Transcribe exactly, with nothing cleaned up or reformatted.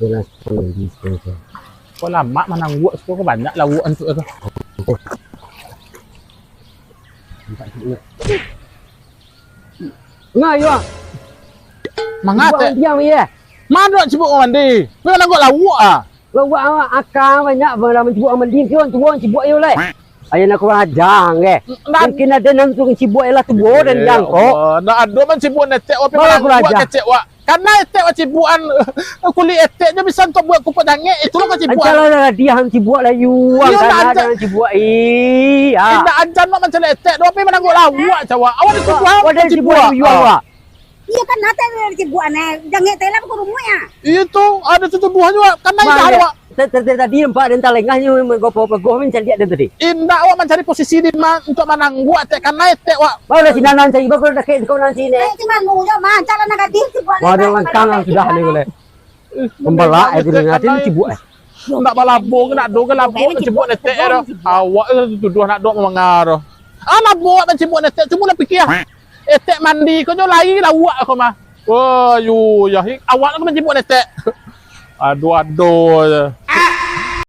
Jelas, kondisi tu. Kok lamak manangguak, suko ko banyak lauak antuk tu. Nah, yo. Mangatek. Diam, ye. Mano nak cibuak mandi? Kau nak lauak ah? Lauak awak akang banyak, barang mancibuak mandi, tu orang tua mancibuak yo lai. Ayo nak kurang aja, eh. Nan Mungkin ada nan tu mancibuak ialah tuo dan Eh, jangkok. Allah. Nak ado mancibuak netek, wak Malah kurang aja. Kecek, wak. Karena etek wak cibuan, kulit etek je bisa untuk buat kupok jangek, itulah kau cibuan. Ancalah lah dia hang cibuak lah, yuang Iyo, nak karena anca- ada hang cibuak. Ih, ah. Indak ancan nak mancari etek, doh, tapi manangguak lauak, cawak. Awak dituduh Awak ada cibuak. Cibuak yuang, Ah. wak. Iyo kan, nate dari cibuan, eh. Jangek teh lah, bukan rumah ya. Iyo tu, ada tu tuduhan juga. Kan naik Bang, dah, ya. Wak. Tadi, tadi, tadi nampak ada talengah nyo gopoh-gopoh mencaliak dia tadi. Indak, awak mancari posisi di ma-, untuk manangguak etek, karena etek, wak. Barulah si Nanan cari, baru dah kek kau nan sini. Eh, si Manu, yo, man, calon nak gadis, si buat Wah, ada langkang lah sudah ni boleh. Membalak eh, tu nanti ni cibuak eh. Nak balabo ke, nak do ke, labo ke, cibuak netek eh, dah. Awak tu tuduh nak do mamanga tu. Ah, labo awak mancibuak netek, cubo lah pikir ah. Etek mandi ko jo lai lauak ko mah. Wah, yu, ya, awak tu mancibuak netek. Aduh, aduh.